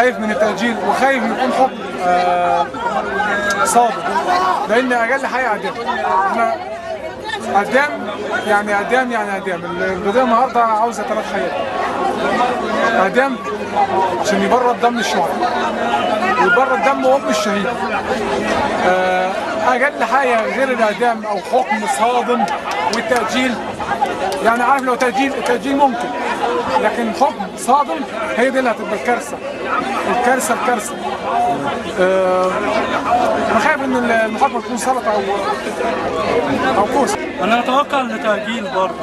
خايف من التأجيل وخايف يكون حكم صادم، لأن أقل حاجة إعدام. احنا إعدام يعني إعدام يعني إعدام. القضية النهارده عاوزة 3 حاجات: إعدام عشان يبرد دم الشهداء ويبرد دم أم الشهيد. أقل حاجة غير الإعدام أو حكم صادم والتأجيل، يعني عارف لو تأجيل التأجيل ممكن، لكن حكم صادم هي دي اللي هتبقى الكارثة، الكارثة الكارثة. أنا خايف إن المحاكمة تكون سلطة أو كوسة. أنا أتوقع إن تأجيل برضه،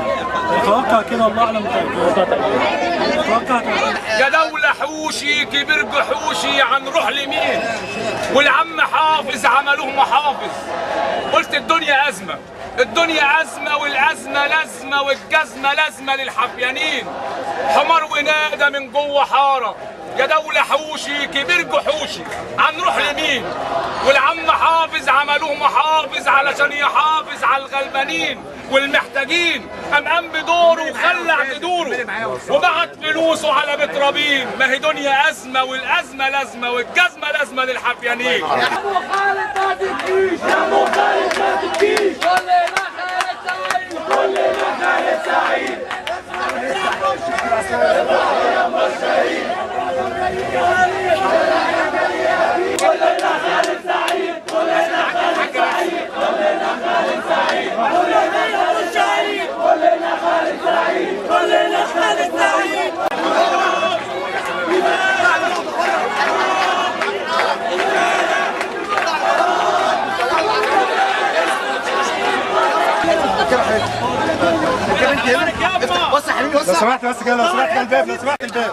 أتوقع كده، الله أعلم. تأجيل، أتوقع تأجيل. يا دولة حوشي كبير جحوشي هنروح لمين؟ والعم حافظ عملوه محافظ. قلت الدنيا أزمة، الدنيا أزمة والأزمة لازمة والجزمة لازمة للحفيانين. حمار ونادى من جوه حارة، يا دولة حوشي كبير جحوشي هنروح لمين؟ والعم حافظ عملوه محافظ علشان يحافظ على الغلبانين والمحتاجين. قام بدوره وخلع جدوره وبعت فلوسه على بيت رابين. ما هي دنيا أزمة والأزمة لازمة والجزمة لازمة للحفيانين. يا أبو خالد ما تبكيش، يا أبو خالد ما تبكيش، كلنا خالد سعيد، كلنا خالد سعيد. كلنا خالد سعيد، كلنا خالد سعيد، كلنا خالد سعيد، كلنا خالد سعيد، كلنا خالد سعيد، كلنا خالد سعيد. لو سمحت بس كده، لو سمحت الباب، لو سمحت الباب.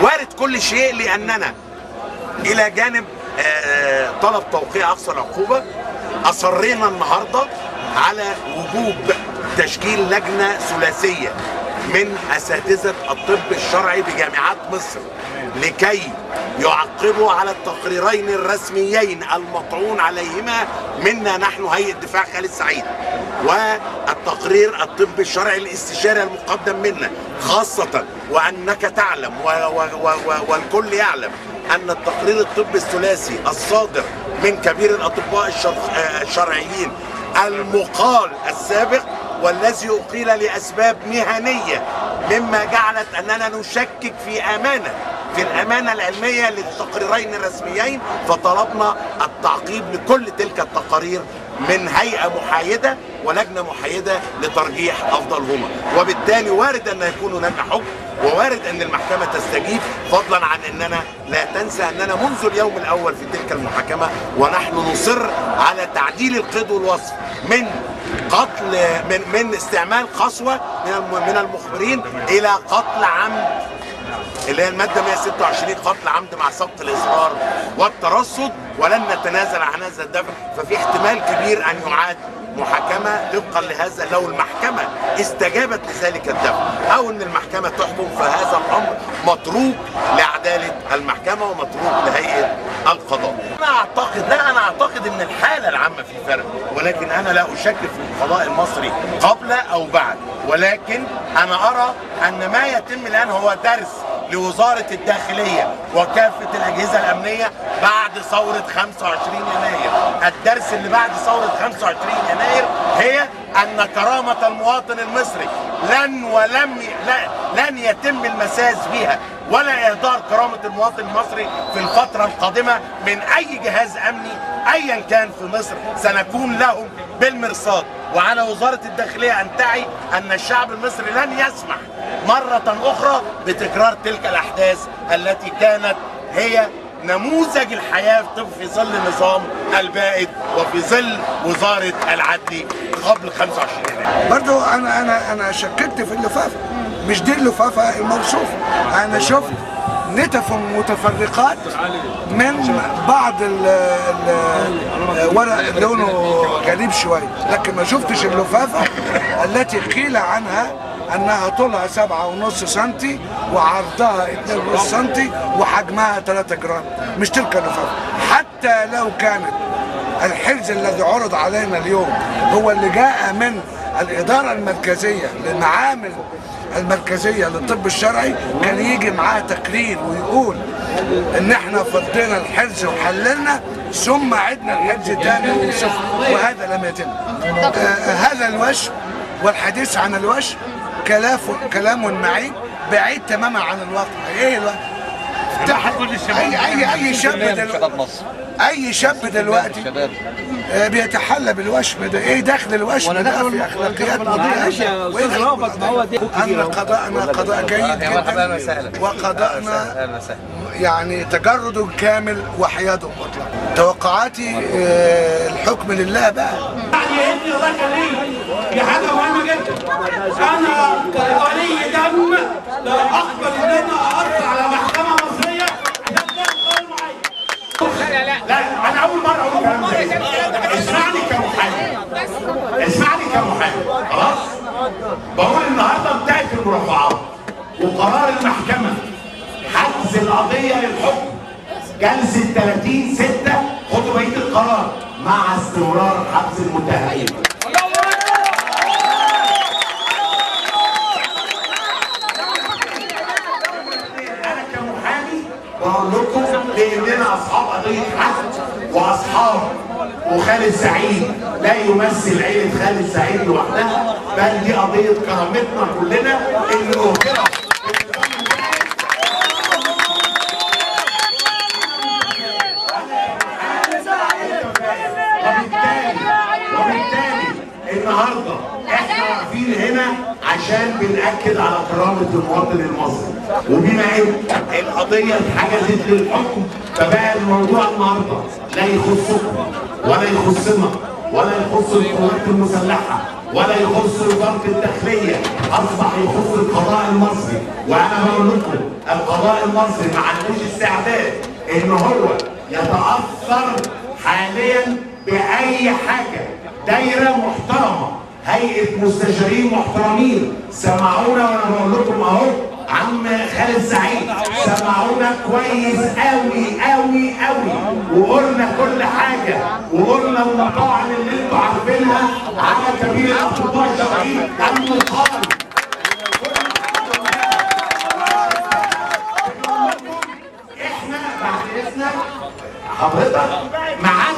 وارد كل شيء، لأننا إلى جانب طلب توقيع أقصى العقوبة أصرينا النهاردة على وجوب تشكيل لجنة ثلاثية من أساتذة الطب الشرعي بجامعات مصر لكي يعقبوا على التقريرين الرسميين المطعون عليهما منا نحن هيئة دفاع خالد سعيد، والتقرير الطبي الشرعي الاستشاري المقدم منا، خاصة وأنك تعلم والكل يعلم أن التقرير الطبي الثلاثي الصادر من كبير الأطباء الشرعيين المقال السابق والذي أقيل لأسباب مهنية، مما جعلت أننا نشكك في أمانة في الأمانة العلمية للتقريرين الرسميين، فطلبنا التعقيب لكل تلك التقارير من هيئة محايدة ولجنة محايدة لترجيح أفضلهما، وبالتالي وارد أن يكون هناك حكم ووارد أن المحكمة تستجيب، فضلا عن أننا لا تنسى أننا منذ اليوم الأول في تلك المحاكمة ونحن نصر على تعديل القيد والوصف من قتل من استعمال قسوة من المخبرين إلى قتل عمد، اللي هي المادة 126 قتل عمد مع سبق الإصرار والترصد، ولن نتنازل عن هذا الدفع. ففي احتمال كبير أن يعاد محاكمة طبقا لهذا لو المحكمة استجابت لذلك الدفع، أو أن المحكمة تحكم، فهذا الأمر متروك لعدالة المحكمة ومتروك لهيئة القضاء. أنا أعتقد، لا أنا أعتقد أن الحالة العامة في فرق، ولكن أنا لا أشكك في القضاء المصري قبل أو بعد، ولكن أنا أرى أن ما يتم الآن هو درس لوزارة الداخلية وكافة الأجهزة الأمنية بعد ثورة 25 يناير. الدرس اللي بعد ثورة 25 يناير هي أن كرامة المواطن المصري لن يتم المساس بها ولا إهدار كرامة المواطن المصري في الفترة القادمة من أي جهاز أمني أيا كان في مصر. سنكون لهم بالمرصاد، وعلى وزارة الداخلية أن تعي أن الشعب المصري لن يسمح مرة أخرى بتكرار تلك الأحداث التي كانت هي نموذج الحياة في ظل النظام البائد وفي ظل وزارة العدل قبل 25 يناير. برضو انا شككت في اللفافة، مش دي اللفافة الموصوفه. انا شفت نتف متفرقات من بعض الورق لونه غريب شوية، لكن ما شفتش اللفافة التي قيل عنها انها طولها 7.5 سنتي وعرضها 2.5 سنتي وحجمها 3 جرام. مش تلك اللفافة. حتى لو كانت الحرز الذي عرض علينا اليوم هو اللي جاء من الإدارة المركزية للمعامل المركزية للطب الشرعي، كان يجي معاه تقرير ويقول ان احنا فضينا الحرز وحللنا ثم عدنا الحرز تاني وشفنا، وهذا لم يتم. هذا الوشم والحديث عن الوشم كلام معيب بعيد تماما عن الواقع. ايه الواقع؟ اي شاب دلوقتي، اي شاب دلوقتي بيتحلى بالوشم ده، ايه دخل الوشم ده في اخلاقيات؟ ان قضاءنا قضاء جيد جدا، وقضاءنا يعني تجرد كامل وحياد مطلق. توقعاتي الحكم لله بقى. يعني الله يخليك، دي حاجة مهمة جدا. انا كولي دم لا اقبل ان انا اثر على محكمة مصرية. لا لا، انا اول مرة اقول الكلام ده. اسمعني كمحامي، اسمعني كمحامي، خلاص؟ بقول النهارده انتهت المرافعات وقرار المحكمة حجز القضية للحكم جلسه 30/6، خدوا بقية القرار مع استمرار حبس المتهمين. انا كمحامي بقول لكم لاننا اصحاب قضية حد واصحاب، وخالد سعيد لا يمثل عيله خالد سعيد لوحدها، بل دي قضية كرامتنا كلنا اللي اهدرت. وبالتالي النهارده احنا واقفين هنا عشان بنأكد على كرامة المواطن المصري، وبما ان القضية اتحجزت للحكم فبقى الموضوع النهارده لا يخصكم ولا يخصنا ولا يخص القوات المسلحة ولا يخص وزارة الداخلية، أصبح يخص القضاء المصري. وأنا بقول لكم القضاء المصري ما عندوش استعداد إن هو يتأثر حاليا بأي حاجة. دايرة محترمة، هيئة مستشارين محترمين سمعونا، وأنا بقول لكم أهو عم خالد سعيد سمعونا كويس قوي قوي قوي، وقلنا كل حاجة، وقلنا المطاعم اللي انتوا عارفينها على كبير الأطباء الشرعيين المقال. احنا بعد إذنك حضرتك معانا